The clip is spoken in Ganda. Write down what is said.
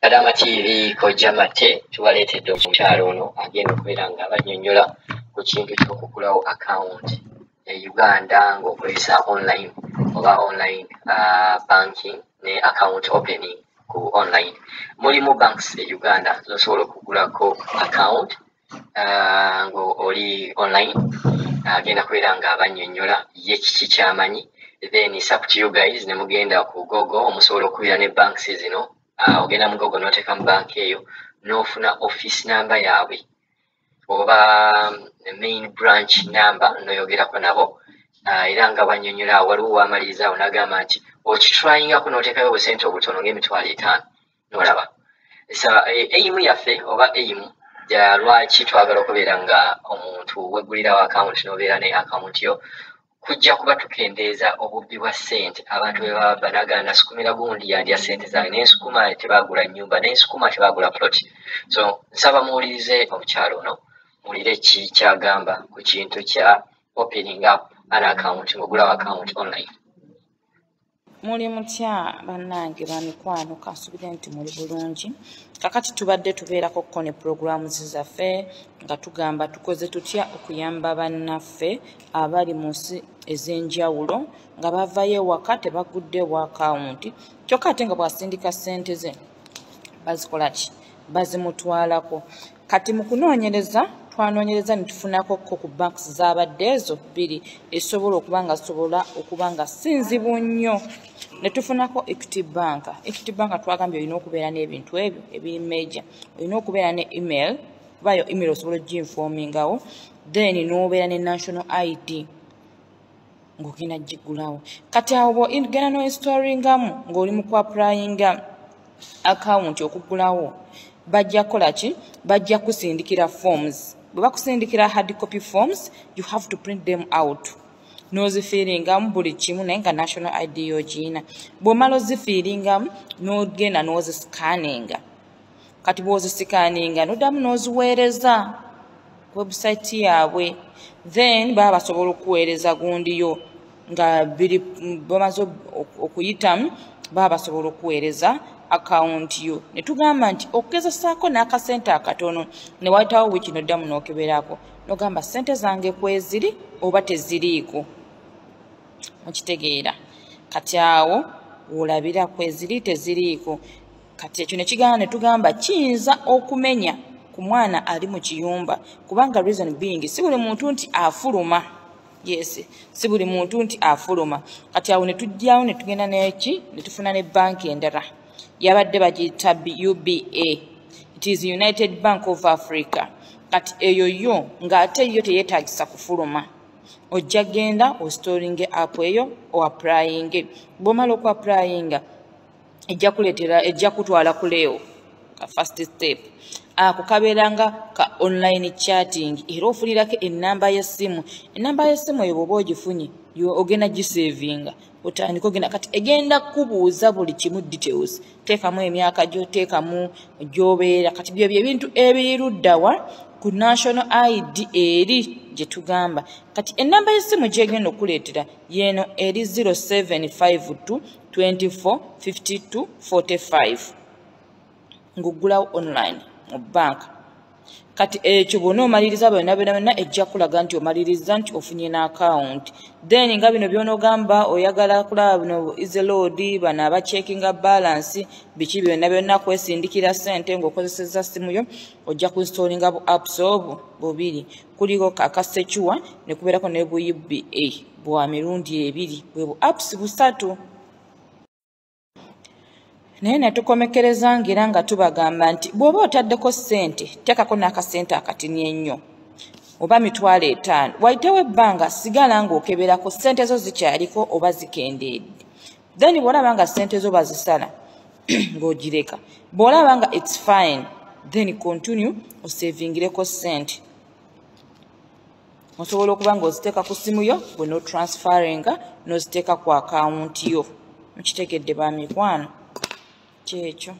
Kadama TV, Kojja Mate, tubaleetedde omukyalo ono agenda okubeera nga bannyonnyola ku kintu ky'okugulawo account e Uganda ng'okozesa online oba online banking ne account opening ku online. Mulimu banks e Uganda z'osobola okugulako account ng'oli online. Agenda kubeera nga bannyonnyola ye kiki ky'amanyi, then it's up to you guys ne mugenda ku Google, omusobola okubeera ne banks zino. Ogenda mu Google n'oteeka mu banka eyo n'ofuna office number yaabwe oba main branch number n'oyogerako nabo. Era nga bannyonnyola awo, waliwo wamaliriza awo n'agamba nti okitryingako n'oteekayo obusente obutono ng'emitwalo 5 n'olaba. So aim yaffe oba aim ja lwaki twagala okubeera nga omuntu weggulirawo account n'obeera ne account yo, kujja kuba tukendeeza obubbi bwa ssente. Abantu bwe baba banagana, nasukumira gundi yandya ssente zange, nensukuma tebaagula nnyumba, nensukuma tebaagula plot. So nsaba muwulirize omukyalo ono, muwulire ki kyagamba ku kintu kya opening up an account ng'ogulawo account online. Muli mutya bannange bamikwano? Kansubire nti muli bulungi. Kakati tubadde tubeerako ko ne programs zaffe nga tugamba tukoze tutya okuyamba bannaffe abali mu nsi ez'enjawulo nga bavayo ewaka tebaguddewo akawunti, kyokka ate nga bw'asindika ssente ze bazikola ki, bazimutwalako. Kati mu kunoonyereza twanoonyereza ne tufunako ko ku banks z'abadde ezo bbiri esobola okuba nga sobola okuba nga si nzibu nnyo, ne tufunako Equity Bank. Equity Bank twagambye olina okubeera n'ebintu ebyo ebiri major. Olina okubeera ne email, kuba yo email osobola oginformingawo, then n'obeera ne national ID ng'ogenda giggulawo. Kati awo bw'ogenda n'oinstallingamu ng'oli mu kuapplyinga akawunti okuggulawo, bajja kukola ki? Bajja kusindikira forms. Bwe bakusindikira hard copy forms, you have to print them out n'ozifillingamu buli kimu, naye nga national ID yogiina. Bw'omala ozifillingamu n'ogenda n'oziscanninga. Kati bw'oziscanninga n'oddamu n'oziweereza website yaabwe, then baba basobola okuweereza gundiyo nga biri bamaze okuyitamu, baba basobola okuweereza akawunti yo. Ne tugamba nti okugezesaako n'akasente akatono, ne wayitawo wiiki n'oddamu n'okeberako n'ogamba ssente zange kweziri oba teziriiko. Mukitegeera? Kati awo wolabira kweziri teziriiko. Kati ekyo ne kigamba, ne tugamba kiyinza okumenya ku mwana ali mu kiyumba, kubanga reason being si buli muntu nti afuluma. Yes, si buli muntu nti afuluma. Kati awo ne tujjawo ne tugenda neki, ne tufuna ne banki endala yabadde bagiyita UBA, it is United Bank of Africa. Kati eyo yo ng'ate yo teyeetagisa kufuluma. Ojja genda oinstallinge app eyo, oapplyinge. Bw'omala okuapplyinga, ejja kuleetera, ejja kutwala kuleewo ka first step. Ako kabeera nga ka online chatting, era ofunirako ennamba y'essimu. Ennamba y'essimu eyo bw'oba ogifunye, ogenda gisavinga, otandika ogenda. Kati egenda kubuuza buli kimu, details, teekamu emyaka gyo, teekamu gy'obeera. Kati byo byebintu ebiriruddawa ku national ID eri gye tugamba. Kati ennamba y'essimu gyegenda okuleetera yeeno eri 0752 24 52 45, ng'oggulawo online mu banka. Kati ekyo bw'ona omaliriza byonna byonna byonna, ejja kulaga nti omaliriza, nti ofunye n'akawunti. Then nga bino by'onoogamba oyagala kulaba bino easy load, bano abacheckinga balance, biki byonna byonna, kwesindikira ssente ng'okozeseza ssimu yo, ojja kuinstallinga bu apps obwo bubiri. Kuliko aka secure ne kubeerako ne bu UBA bwa mirundi ebiri, bwe bu apps busatu. Naye ne tukomekereza ng'era nga tubagamba nti bw'oba otaddeko ssente, teekako n'akasente akatini ennyo oba 50,000. Wayitewo ebbanga, sigala ng'okeberako ssente zo zikyaliko oba zikendeedde. Then bw'olaba nga ssente zo bazisala, ng'ogireka. Bw'olaba nga it's fine, then continue osavingireko ssente. Osobola okuba ng'oziteeka ku ssimu yo bwe n'otransferinga n'oziteeka ku akawunti yo. Mukitegedde bamikwano? Kyekyo.